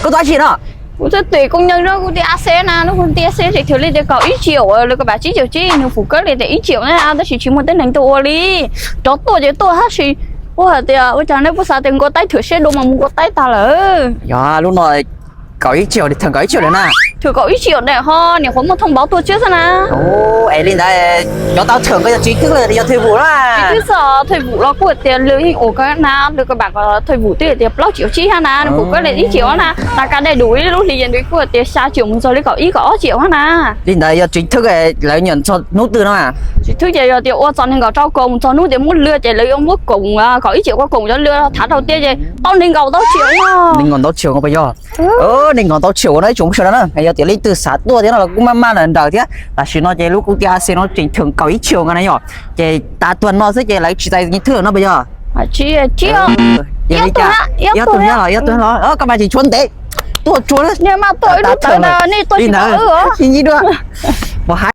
Koj tuaj dab tsi no? Kuv tuaj twm koob nyees rau kuv tias A C na, lub kuv tias A C tseem thwm li tias kaum ib triệu, lawv kom pab tsib triệu tsib, nws pum kawg li tias ib triệu na, tab sis tsis muaj tib neeg tuaj ua li. Cov tuaj ces tuaj tab sis ua hais tias ua cas nej puas xav tias nkaus taib thwm seb dua mas mus nkaus taib tag lawm. Yog lub no kaum ib triệu, thwm kaum ib triệu lawm na. Thwm kaum ib triệu daim ho niam qhuav muaj thông báo tuaj tshiab xwb na. Es li ntawd cov tau thwm ko yog chính thức los yog thuê vụ na? Chính thức xwb, thuê vụ los kuj tias lawv yeej ua ko na, lawv kom pab kom thuê vụ twb tias plaub triệu tsib hab na, nws pum kawg li ib triệu na, tas kas daim đủ ib lub hlis ces nws kuj tias xya triệu mus txog li kaum ib kaum ob triệu hab na. Li ntawd yog chính thức lawv nyuam txog hnub twg no? Chính thức ces yog tias ua txog nees nkaum rau kaum mus txog hnub tias muab lwm ces lawv yuav muab kaum, kaum ib triệu ko kaum cov lwm thav rau tias ces tau nees nkaum ntau triệu no. Nees nkaum ntau triệu ko puas yog? Nees nkaum ntau triệu no ib tsoom sawv daws na, yog tias leej twg xav tuaj thiab no los kuj maj maj nrawm thiab. Tam sim no ces lub kuv tias A C no tseem thwm kaum ib triệu nkaus na yom, ces tas tuag no xwb ces lawv tsis txais chính thức no puas yog? Yog li cas? Ob tug thiab los, ob tug los, koj mas tsis tshuav ntev, tuaj tsuag na. Li ntawd, ib ncib dua, mus hais.